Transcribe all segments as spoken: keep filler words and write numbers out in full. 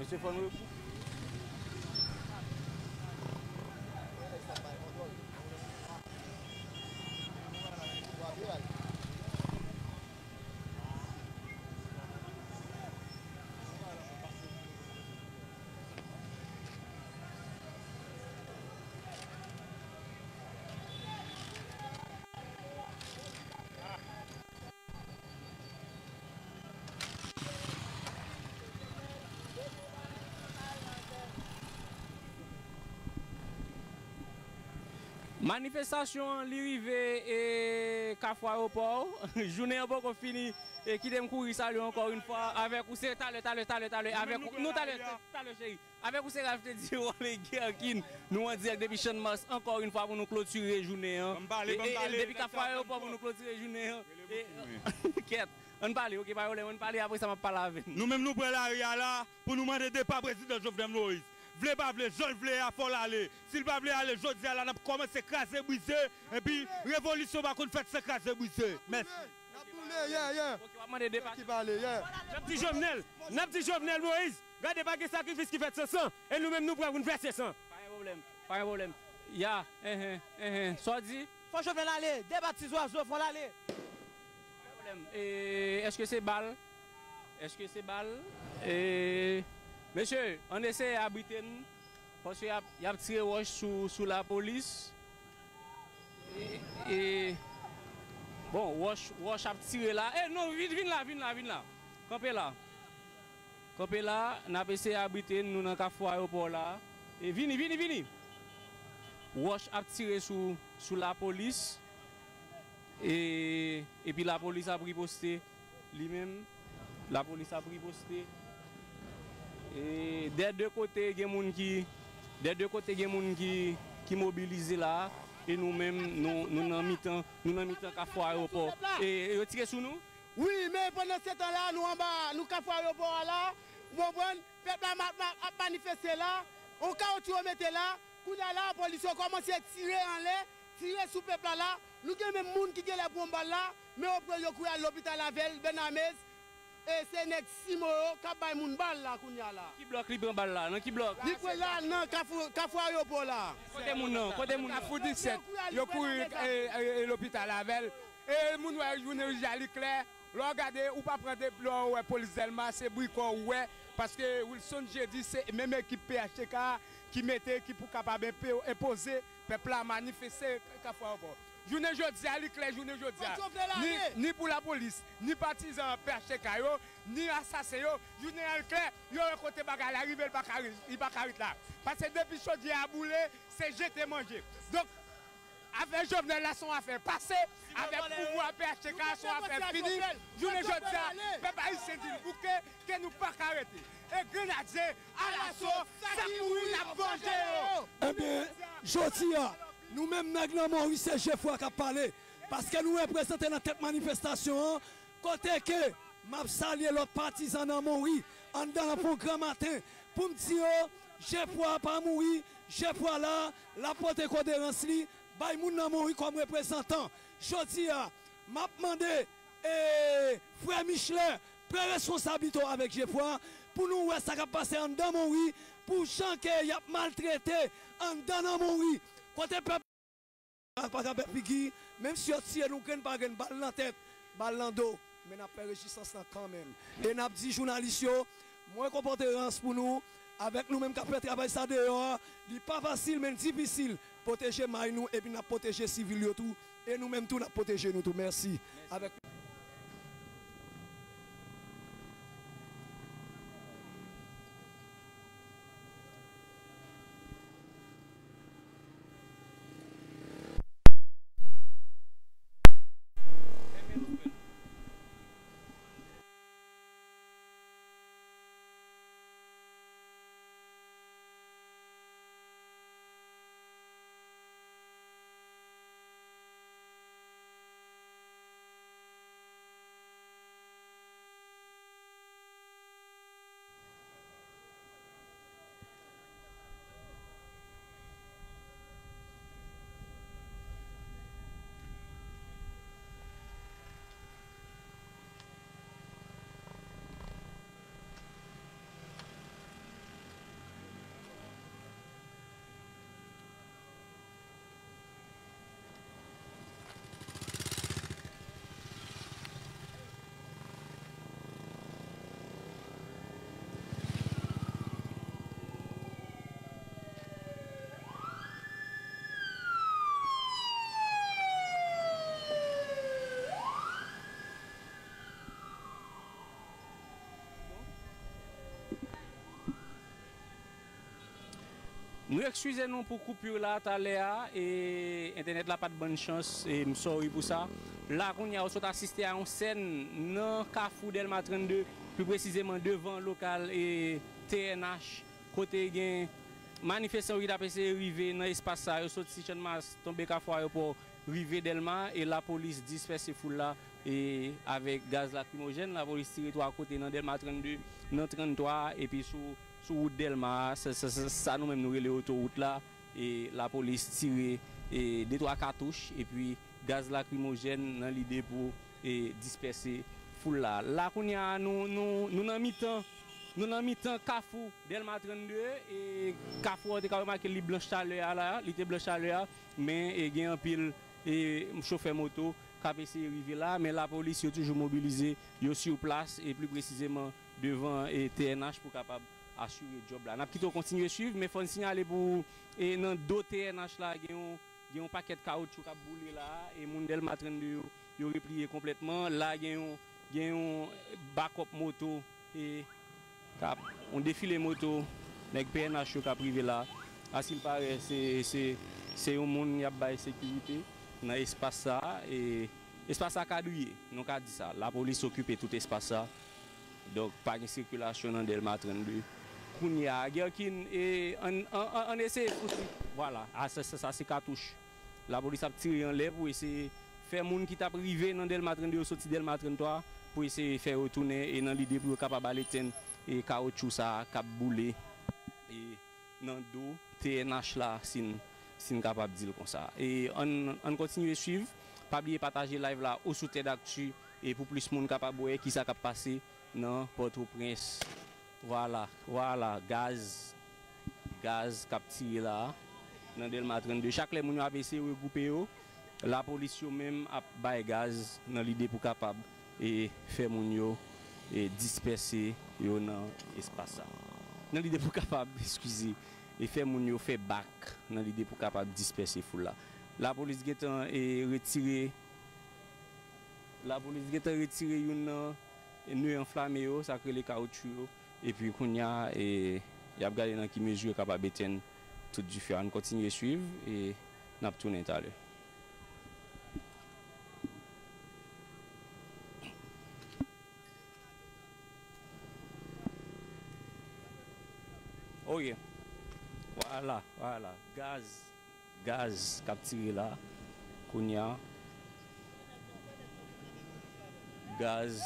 Mesye, fò n repou. Manifestasyon an, li rive e Kafou Ayewopò. Jounen an poko fini. E kite m kouri salye ankò yon fwa avèk ou, se talè, talè, talè, talè, avèk ou, nou talè, talè, cheri. Avèk ou se Ralph te di Wally Gerkin, nou an dirèk depi Channmas ankò yon fwa pou nou klotire jounen an. Ban m pale, ban m pale, depi Kafou Ayewopò pou nou klotire jounen an. Kèt, ann pale, oke, pa pwoblèm, ann pale, apre sa m ap pale avè nou. Nou menm nou pran lari a la pou nou mande depa prezidan Jovenel Moïse. Vle pa vle, jan l vle a, fò l ale. Si l pa vle ale, jodi a la, n ap kòmanse kraze brize, epi revolisyon pa konn fèt san kraze brize. Mèsi. N ap boule, yeah, yeah. Oke, w ap mande depa. Ki pale, yeah. N ap di Jovenel, n ap di Jovenel Moïse, gade pa gen sakrifis ki fèt san san, e nou menm nou prè pou n vèse san. Pa gen pwoblèm, pa gen pwoblèm. Ya, enhen, enhen, sa w di? Fò Jovenel ale, depa ti zwazo, fò l ale. Pa gen pwoblèm. E, èske se bal? Èske se bal? E, mesye, ann eseye abrite n, paske y ap, y ap tire wòch sou, sou lapolis. E, e, bon, wòch, wòch ap tire la. E, non, vin, vin la, vin la, vin la. Kanpe la. Kanpe la, n ap eseye abrite n, nou nan Kafou Ayewopò la. E, vini, vini, vini. Wòch ap tire sou, sou lapolis. E, epi lapolis ap riposte. Li menm, lapolis ap riposte. E dè de kote gen moun ki, dè de kote gen moun ki, ki mobilize la a. E nou menm, nou, nou nan mitan, nou nan mitan Kafou Ayewopò. E yo tire sou nou? Wi, men pandan se tan la, nou anba, nou Kafou Ayewopò a la. Ou konprann? Pèp la ma-, ma-, ap manifeste la. On kawotchou yo mete la. Kounye a la, polis yo kòmanse tire anlè, tire sou pèp la la. Nou gen menm moun ki genlè pran bal la, men yo pran yo kouri al lopital avè l, Bènamez. E se nèg Simo yo k ap bay moun bal la kounye a la. Ki blòk li pran bal la? Nan ki blòk? Li pran la nan Kafou, Kafou Ayewopò la. Kote moun nan? Kote moun nan? Kafou disèt. Yo kouri, e, e, e, lopital avè l. E moun wè jounen jodi a li klè. Lè w gade, ou pa pran de, lè w wè polis Dèlma, se brikò ou wè. Paske Wilson Jeudi se menm ekip P H T K a ki mete, ki pou kapab enpe-, enpoze pèp la manifeste Kafou Ayewopò. Jounen jodi a, li klè jounen jodi a. Ni, ni pou lapolis, ni patizan P H T K yo, ni asasen yo, jounen an klè, yo wè kote bagay la rive, li pa ka re-, li pa ka ret la. Paske depi chodyè a boule, se jete manje. Donk, afè Jovenel la se yon afè pase, avèk pouvwa P H T K a se yon afè fini. Jounen jodi a, pèp ayisyen di l bouke, ke nou pa ka rete. E grenadye, alaso, sa k mouri, n ap vanje yo. Ebyen, jodi a, nou menm nèg nan Mori, se Jefwa k ap pale. Paske nou reprezante nan tèt manifestasyon an, kote ke m ap salye lòt patizan nan Mori, anndan nan Fon Granmaten, pou m di yo, Jefwa pa mouri, Jefwa la, l ap pote kondolerans li, bay moun nan Mori kòm reprezantan. Jodi a, m ap mande, e, frè Michelet, pran responsablite w avèk Jefwa, pou nou wè sa k ap pase anndan Mori, pou jan ke y ap maltrete anndan nan Mori, kote pèp pa ka fè figi, menm si yo tiye nou grenn pa grenn, bal nan tèt, bal nan do, men n ap fè rezistans lan kanmenm. E n ap di jounalis yo, mwen konpòterans pou nou, avèk nou menm k ap fè travay sa deyò a, li pa fasil, men l difisil. Pwoteje may nou, epi n ap pwoteje sivil yo tou, e nou menm tou, n ap pwoteje nou tou. Mèsi. Avèk Nou ekskize nou pou koupi la talè a, e entènèt la pa t ban n chans, e m sorry pou sa. La kounye a, ou sot asiste a yon sèn nan kafou Dèlma trannde, pli presizeman devan lokal e T N H, kote gen manifestan yo ki t ap eseye rive nan espas sa. Yo soti Channmas, tonbe kafou ayewopò, rive Dèlma, e lapolis dispèse foul la, e avèk gaz lakrimojèn. Lapolis tire twa kote nan Dèlma trannde, nan tranntwa, epi sou, sou wout Dèlma a, sa, sa, sa, sa nou menm nou rele otowout la, e lapolis tire, e de twa katouch, epi gaz lakrimojèn nan lide pou, e dispèse foul la. La kounye a, nou, nou, nou nan mitan, nou nan mitan kafou Dèlma trannde, e kafou a, ou te ka remake li blanch talè a la, li te blanch talè a, men, e gen anpil, e chofè moto k ap eseye rive la, men lapolis yo toujou mobilize, yo sou plas, e pli presizeman devan, e T N H pou kapab asire djòb la. N ap kite w kontinye swiv, men fò n siyale pou, e nan do T N H la, gen yon, gen yon pakèt kawoutchou k ap boule la, e moun Dèlma trannde yo, yo repliye konplètman. La, gen yon, gen yon bakòp moto, e k ap, yon defile moto nèg P N H yo k ap rive la. Asilparè, se, se, se yon moun y ap bay sekirite nan espas sa a, e espas sa kadriye, nou ka di sa. Lapolis okipe tout espas sa. Donk, pa gen sikilasyon nan Dèlma trannde. Kounye a, Gerkin, e, ann, ann, ann, ann eseye fouti. Vwala, a, sa, sa, sa se katouch. Lapolis ap tire anlè pou eseye fè moun ki t ap rive nan Dèlma trannde yo soti Dèlma tranntwa pou eseye fè yo tounen e nan lide pou yo kapab al etenn e kawotchou sa a k ap boule e nan do T N H la, si n, si n kapab di l konsa. E ann, ann kontinye swiv. Pa bliye pataje live la ou sou Tèdakti e pou plis moun kapab wè kisa k ap pase nan Pòtoprens. Vwala, vwala, gaz, gaz k ap tire la a, nan Dèlma trannde. Chak lè moun yo ap eseye regwoupe yo, lapolis yo menm ap bay gaz nan lide pou kapab, e, fè moun yo, e, dispèse yo nan espas sa. Nan lide pou kapab, eskize, e fè moun yo fè bak nan lide pou kapab dispèse foul la. Lapolis gentan, e, retire, lapolis gentan retire youn nan nè anflame yo, sa k rele kawotchou yo. Epi kounye a, e, y ap gade nan ki mezi yo kapab etenn tout dife a. Ann kontinye swiv e n ap tounen talè. Oke. Vwala, vwala. Gaz. Gaz k ap tire la, kounye a. Gaz.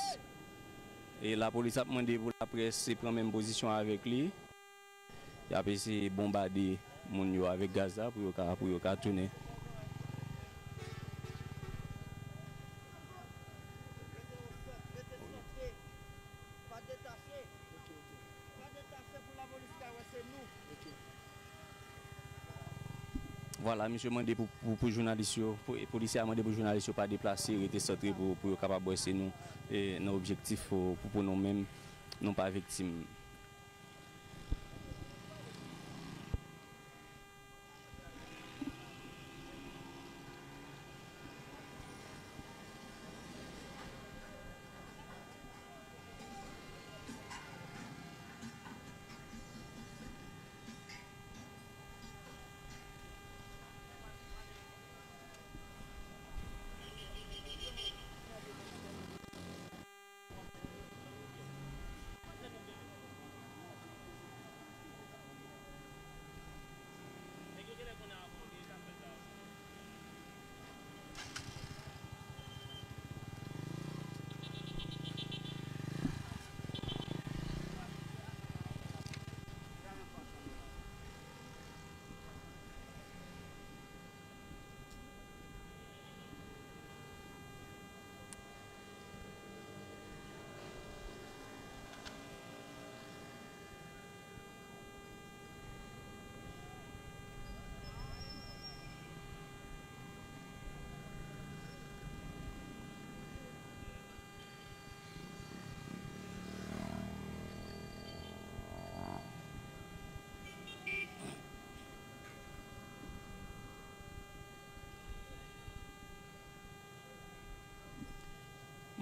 E lapolis ap mande pou laprès pran menm pozisyon avèk li. Y ap eseye bonbade moun yo avèk gaz la pou yo ka, pou yo ka tounen. Pa detache. Pa detache pou lapolis ka wè se nou. Vwala, misye mande pou, pou, pou jounalis yo, pou, polisye a mande pou jounalis yo pa deplase, rete santre pou, pou yo kapab wè se nou, e, nan objektif pou, pou, pou nou menm, nou pa viktim.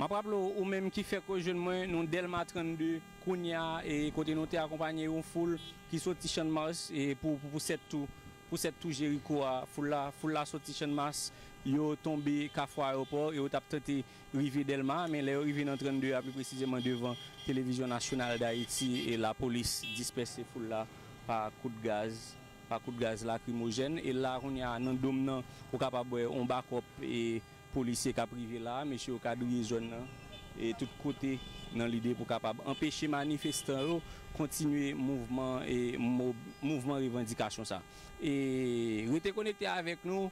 M ap raple w, ou menm ki fèk rejwenn mwen, nou Dèlma trannde, kounye a, e kote nou te akonpanye yon foul ki soti Channmas, e pou, pou, pou sèt tou, pou sèt tou Jeriko a, foul la, foul la soti Channmas, yo tonbe Kafou Ayewopò, e yo t ap tante rive Dèlma, men lè yo rive nan trannde a, pi presizeman devan Televizyon Nasyonal d Ayiti, e lapolis dispèse foul la pa kout gaz, pa kout gaz lakrimojèn, e la, kounye a, nan dòm nan, ou kapab wè yon bakòp, e polisye k ap rive la, mesye yo kadriye zòn nan, e tout kote nan lide pou kapab anpeche manifestan yo kontinye mouvman, e mo-, mouvman revandikasyon sa. E rete konekte avèk nou,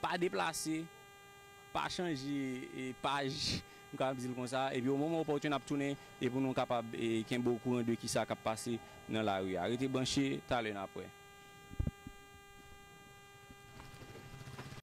pa deplase, pa chanje, e, paj, m kapab di l konsa, epi o moman opòtin n ap tounen, e pou nou kapab, e, kenbe okouran de kisa k ap pase nan lari a. Rete branche, talè n ap wè.